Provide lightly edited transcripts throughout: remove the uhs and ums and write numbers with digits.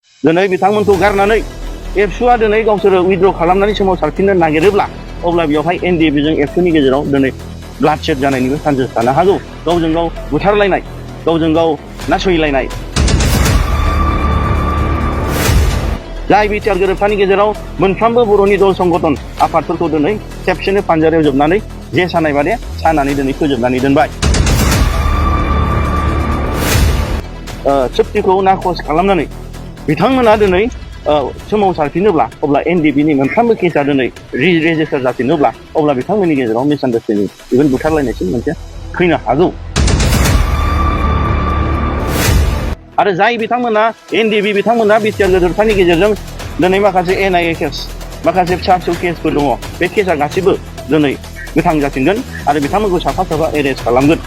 दिनै बिथांमोनखौ गारनानै एबसुआ दिनै गावसोरो उइथड्र खालामनानै सोमावसारफिननो नागिरोब्ला अब्ला बेवहाय एनडिएफबि जों एबसुनि गेजेराव दिनै ब्लाडशेड जानायनिबो चान्सेस थानो हागौ। गावजों गाव बुथारलायनाय, गावजों गाव नासयलायनाय। जाय बिटिआर गोरोबथानि गेजेराव मोनफ्रोमबो बर'नि दल संगठन आफादफोरखौ दिनै खेबसेनो फानजारियाव जोबनानै जे सानाय बादि सानानै दिनै फोजोबनानै दोनबाय। चुक्तिखौ नाखस खालामनानै बिथांमोना दिनै सोमावसारफिनोब्ला अब्ला एनडिएफबिनि मोनफ्रोमबो केसआ दिनै रेजिस्टार जाफिनोब्ला अब्ला बिथांमोननि गेजेराव मिसआन्डारस्टेन्डिं इभेन बुथारलायनायसिम मोनसे फैनो हागौ। आरो जाय बिथांमोना एनडिएफबि बिथांमोना बिटिआर गोरोबथानि गेजेरजों दिनै माखासे एनआइए केस, माखासे फिसा फिसौ केसफोर दङ, बे केसआ गासिबो दिनै गोथां जाफिनगोन आरो बिथांमोनखौ साफा साफा एरेस्ट खालामगोन।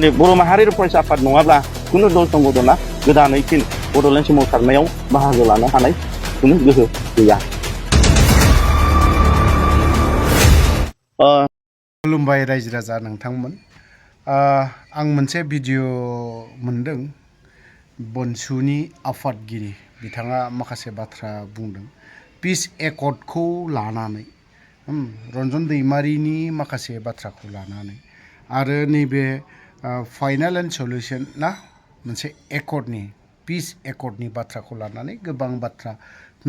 बर' माहारि फरायसा आफाद नङाब्ला खुनु दल संगठना गोदानै फिन बड'लेण्ड सोमावसारनायाव बाहागो लानो हानाय खुनु गोहो गैया। खुलुमबाय रायजो राजा नोंथांमोन। आं मोनसे भिडिअ मोनदों, बनसुनि आफादगिरि बिथाङा माखासे बाथ्रा बुंदों पिस एकर्डखौ लानानै, रन्जन दैमारिनि माखासे बाथ्राखौ लानानै आरो नैबे फाइनाल एन्ड सलिउसन ना मोनसे एकर्डनि पिस एकर्डनि बाथ्राखौ लानानै गोबां बाथ्रा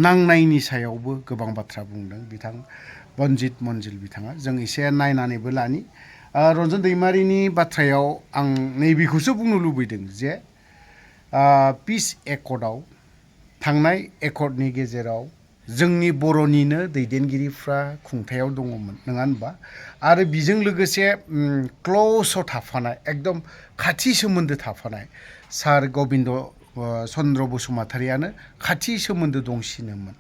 नांनायनि सायावबो गोबां बाथ्रा बुंदों बिथां बनजित मन्जिल बिथाङा। जों एसे नायनानैबो लानि। रन्जन दैमारिनि बाथ्रायाव आं नैबेखौसो बुंनो लुबैदों जे पिस एकर्डआव थांनाय एकर्डनि गेजेराव जोंनि बर'निनो दैदेनगिरिफ्रा खुंथायाव दङमोन, नङा होनबा? आरो बेजों लोगोसे क्ल'सआव थाफानाय, एकदम खाथि सोमोन्दो थाफानाय सार गबिन्द चन्द्र बसुमतारियानो खाथि सोमोन्दो दंसिनोमोन।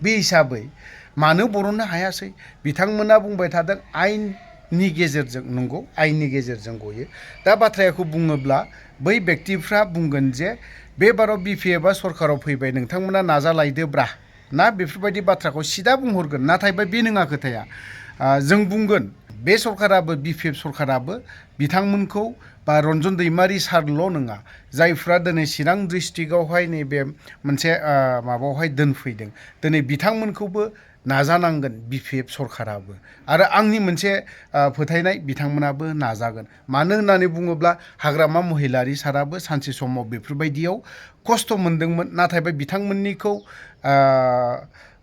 बे हिसाबै मानो बरननो हायासै? बिथांमोना बुंबाय थादों आइननि गेजेरजों। नंगौ, आइननि गेजेरजों गयो। दा बाथ्राखौ बुङोब्ला बै बेक्तिफ्रा बुंगोन जे बे बाराव बिपिएफआ सरकाराव फैबाय, नोंथांमोना नाजालायदोब्रा ना, बेफोरबायदि बाथ्राखौ सिदा बुंहरगोन। नाथायबा बे नङा खोथाया। जों बुंगोन बे सरकाराबो, बिपिएफ सरकाराबो बिथांमोनखौ बा रन्जन दैमारि सारल' नङा, जायफ्रा दिनै चिरां डिस्ट्रिक्टआवहाय नैबे मोनसे माबायावहाय दोनफैदों, दिनै बिथांमोनखौबो नाजानांगोन बिपिएफ सरकाराबो। आरो आंनि मोनसे फोथायनाय, बिथांमोनाबो नाजागोन। मानो होननानै बुङोब्ला हाग्रामा महिलारि साराबो सानसे समाव बेफोरबायदियाव खस्थ' मोनदोंमोन। नाथायबा बिथांमोननिखौ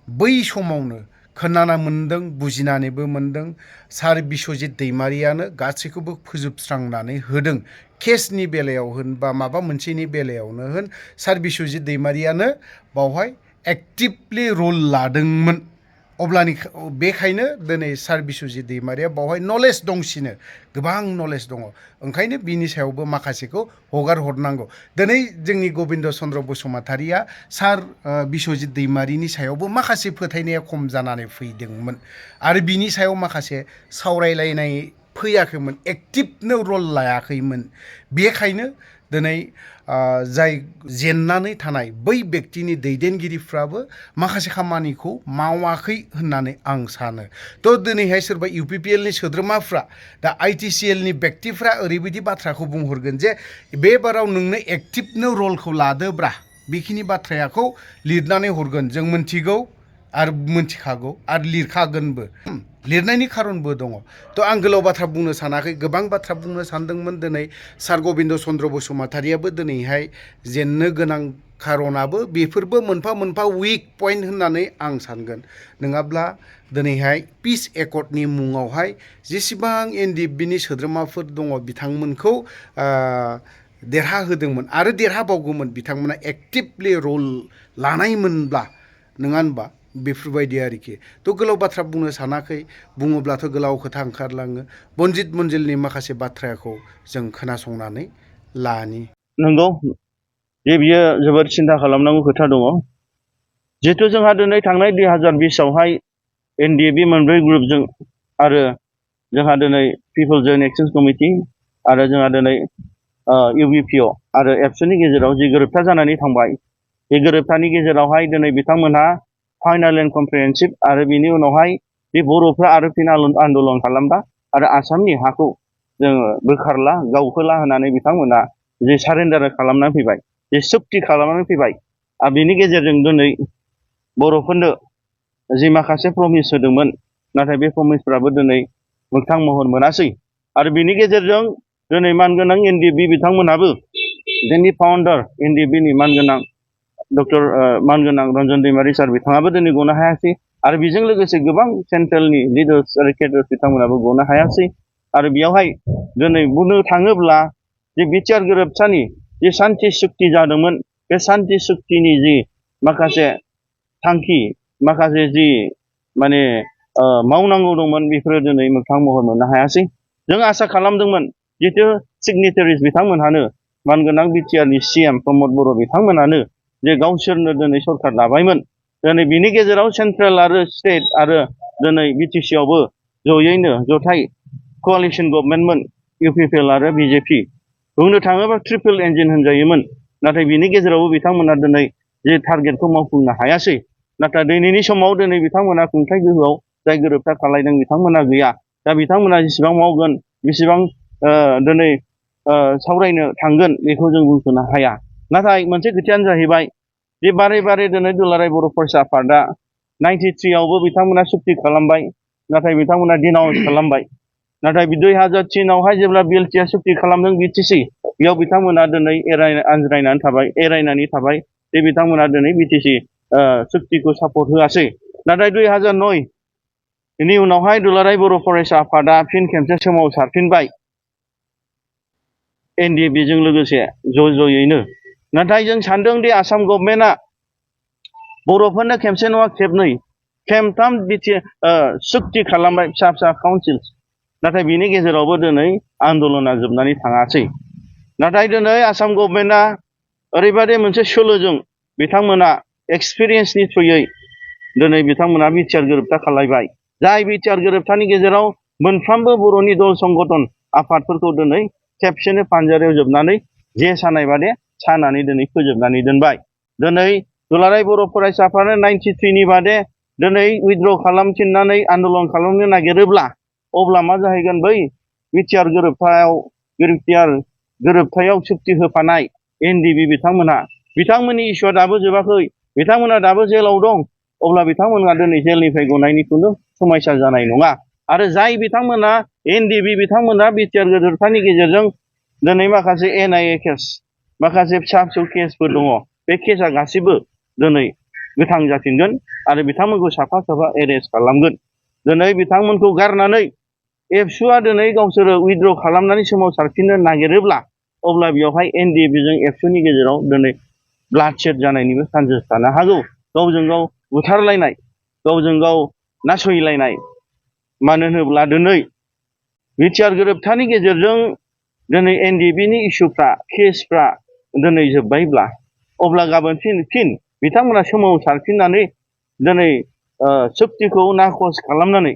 बै समावनो खोनाना मोनदों, बुजिनानैबो मोनदों। सार बिस्वजित दैमारियानो गासैखौबो फोजोबस्रांनानै होदों। केसनि बेलायाव होन बा माबा मोनसेनि बेलायावनो होन, सार बिस्वजित दैमारियानो बावहाय एक्टिभलि रल लादोंमोन। अब्लानि बेखायनो दिनै सार बिस्वजित दैमारिया बावहाय नलेज दंसिनो, गोबां नलेज दङ। ओंखायनो बिनि सायावबो माखासेखौ हगार हरनांगौ। दिनै जोंनि गबिन्द चन्द्र बसुमतारिया सार बिस्वजित दैमारिनि सायावबो माखासे फोथायनाया खम जानानै फैदोंमोन आरो बिनि सायाव माखासे सावरायलायनाय फैयाखैमोन, एक्टिभनो रल लायाखैमोन। बेखायनो दिनै जाय जेननानै थानाय बै बेक्तिनि दैदेनगिरिफ्राबो माखासे खामानिखौ मावाखै होननानै आं सानो। थ' दिनैहाय सोरबा इउपिपिएलनि सोद्रोमाफ्रा, दा आइटिसिएलनि बेक्तिफ्रा ओरैबायदि बाथ्राखौ बुंहरगोन जे बे बाराव नोंनो एक्टिभनो रलखौ लादोब्रा, बेखिनि बाथ्राखौ लिरनानै हरगोन। जों मोनथिगौ आरो मोनथिखागौ आरो लिरखागोनबो। लिरनायनि खारनबो दङ। थ' आं गोलाव बाथ्रा बुंनो सानाखै, गोबां बाथ्रा बुंनो सानदोंमोन। दिनै सार गबिन्द चन्द्र बसुमतारियाबो दिनैहाय जेननो गोनां खारनाबो बेफोरबो मोनफा मोनफा उइक पइन्ट होननानै आं सानगोन। नङाब्ला दिनैहाय पिस एकर्डनि मुङावहाय जेसेबां एनडिएफबिनि सोद्रोमाफोर दङ बिथांमोनखौ देरहाहोदोंमोन आरो देरहाबावगौमोन बिथांमोना एक्टिभलि रल लानायमोनब्ला, नङा होनबा? बेफोरबायदि आरोखि। थ' गोलाव बाथ्रा बुंनो सानाखै, बुङोब्लाथ' गोलाव खोथा ओंखारलाङो। बनजित मन्जिलनि माखासे बाथ्राखौ जों खोनासंनानै लानि। नंगौ जे बियो जोबोद सिन्था खालामनांगौ खोथा दङ। जिहेथु जोंहा दिनै थांनाय 2020आवहाय एनडिएफबि मोनब्रै ग्रुपजों आरो जोंहा दिनै पिपल्स जयेन्ट एक्शन कमिटि आरो जोंहा दिनै इउबिपिअ आरो एबसुनि गेजेराव जि गोरोबथा जानानै थांबाय, बे गोरोबथानि गेजेरावहाय दिनै बिथांमोनहा फाइनाल एन्ड कमप्रिहेन्सिभ आरो बिनि उनावहाय बे बर'फ्रा आरो फिन आन्दलन खालामबा आरो आसामनि हाखौ जोङो बोखारला, गावहोला होननानै बिथांमोना जे सारेन्डार खालामनानै फैबाय, जे सुक्ति खालामनानै फैबाय। आरो बेनि गेजेरजों दिनै बर'फोरनो जि माखासे प्रमिस होदोंमोन, नाथाय बे प्रमिसफ्राबो दिनै मोगथां महर मोनासै। आरो बेनि गेजेरजों दिनै मानगोनां एनडिएफबि बिथांमोनाबो जोंनि फाउन्डार एनडिएफबिनि मानगोनां डक्टर मानगोनां रन्जन दैमारि सार बिथाङाबो दिनै गनो हायासै। आरो बेजों लोगोसे गोबां सेन्ट्रेलनि लिडार्स आरो केडार्स बिथांमोनाबो गनो हायासै। आरो बेयावहाय दिनै बुंनो थाङोब्ला जे बिटिआर गोरोबथानि जे सान्थि सुक्ति जादोंमोन, बे सान्थि सुक्तिनि जि माखासे थांखि, माखासे जि माने मावनांगौ दंमोन, बेफोरो दिनै मोगथां महर मोननो हायासै। जों आसा खालामदोंमोन जिहेतु सिगनेटारिस बिथांमोनहानो मानगोनां बिटिआरनि सिएम प्रमद बर' बिथांमोनानो जे गावसोरनो दिनै सरकार दाबायमोन। दिनै बिनि गेजेराव सेन्ट्रेल आरो स्टेट आरो दिनै बिटिसिआवबो जयैनो जथाय क'आलिसन गभर्नमेन्टमोन, इउपिपिएल आरो बिजेपि। बुंनो थाङोबा ट्रिपल इन्जिन होनजायोमोन। नाथाय बिनि गेजेरावबो बिथांमोना दिनै जे टारगेटखौ मावफुंनो हायासै। नाथाय दिनैनि समाव दिनै बिथांमोना खुंथाइ गोहोआव जाय गोरोबथा खालायदों बिथांमोना गैया। दा बिथांमोना जेसेबां मावगोन, बेसेबां दिनै सावरायनो थांगोन, बेखौ जों बुंस'नो हाया। नाथाय मोनसे खोथायानो जाहैबाय जे बारे बारे दिनै दुलाराय बर' फरायसा आफादा 93आवबो बिथांमोना सुक्ति खालामबाय, नाथाय बिथांमोना डिनाउन्स खालामबाय। नाथाय 2003आवहाय जेब्ला बिएलटिआ सुक्ति खालामदों बिटिसि, बेयाव बिथांमोना दिनै एरायनानै थाबाय जे बिथांमोना दिनै बिटिसि सुक्तिखौ सापर्ट होआसै। नाथाय 2009नि उनावहाय दुलाराय बर' फरायसा आफादा फिन खेबसे सोमावसारफिनबाय एनडिएफबिजों लोगोसे ज'यैनो। नाथाय जों सानदों दि आसाम गभर्नमेन्टआ बर'फोरनो खेबसे नङा खेबनै, खेबथाम सुक्ति खालामबाय, फिसा फिसा काउन्सिल्स। नाथाय बिनि गेजेरावबो दिनै आन्दलना जोबनानै थाङासै। नाथाय दिनै आसाम गभर्नमेन्टआ ओरैबायदि मोनसे सोलोजों बिथांमोना एक्सपिरियेन्सनि थ्रुयै दिनै बिथांमोना बिटिआर गोरोबथा खालायबाय। जाय बिटिआर गोरोबथानि गेजेराव मोनफ्रोमबो बर'नि दल संगठन आफादफोरखौ दिनै खेबसेनो फानजारियाव जोबनानै जे सानाय बादि सानानै दिनै फोजोबनानै दोनबाय। दिनै दुलाराय बर' फरायसा आफादा 93नि बादे दिनै उइथड्र खालामफिननानै आन्दलन खालामनो नागिरोब्ला अब्ला मा जाहैगोन? बै बिटिआर गोरोबथायाव सुक्ति होफानाय एनडिएफबि बिथांमोननि इस्युआ दाबो जोबाखै, बिथांमोना दाबो जेलाव दं। अब्ला बिथांमोना दिनै जेलनिफ्राय गनायनि खुनु समायसा जानाय नङा। आरो जाय बिथांमोना एनडिएफबि बिथांमोना बिटिआर गोरोबथानि गेजेरजों दिनै माखासे एनआइए केस, माखासे फिसा फिसौ केसफोर दङ, बे केसआ गासैबो दिनै गोथां जाफिनगोन आरो बिथांमोनखौ साफा साफा एरेस्ट खालामगोन। दिनै बिथांमोनखौ गारनानै एबसुआ दिनै गावसोरो उइथड्र खालामनानै सोमावसारफिननो नागिरोब्ला अब्ला बेवहाय एनडिएफबिजों एबसुनि गेजेराव दिनै ब्लाडशेड जानायनिबो चान्सेस थानो हागौ। गावजों गाव बुथारलायनाय, गावजों गाव नासयलायनाय। मानो होनोब्ला दिनै बिटिआर गोरोबथानि गेजेरजों दिनै एनडिएफबिनि इस्युफ्रा, केसफ्रा दिनै जोब्बायब्ला अब्ला गाबोन फिन बिथांमोना सोमावसारफिननानै दिनै सुक्तिखौ नाखस खालामनानै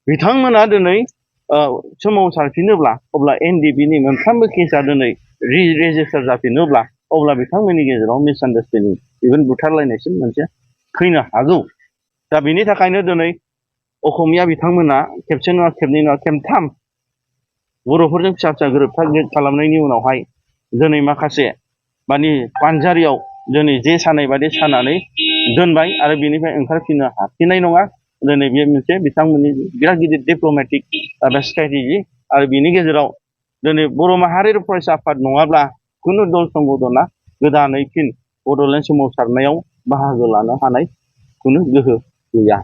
बिथांमोना दिनै सोमावसारफिनोब्ला अब्ला एनडिएफबिनि मोनफ्रोमबो केसआ दिनै रेजिस्टार जाफिनोब्ला अब्ला बिथांमोननि गेजेराव मिसआन्डारस्टेन्डिं, इभेन बुथारलायनायसिम मोनसे फैनो हागौ। दा बेनि थाखायनो दिनै असमिया बिथांमोना खेबसे नङा खेबनै नङा खेबथाम बर'फोरजों फिसा फिसा गोरोबथा खालामनायनि उनावहाय दिनै माखासे माने फानजारियाव दिनै जे सानाय बादि सानानै दोनबाय आरो बेनिफ्राय ओंखारफिननो हाफिननाय नङा। दिनै बे मोनसे बिथांमोननि बिराद गिदिर डिप्ल'मेटिक स्ट्रेटेजि। आरो बिनि गेजेराव दिनै बर' माहारियारि फरायसा आफाद नङाब्ला खुनु दल संगठना गोदानै फिन बड'लेण्ड सोमावसारनायाव बाहागो लानो हानाय खुनु गोहो गैया।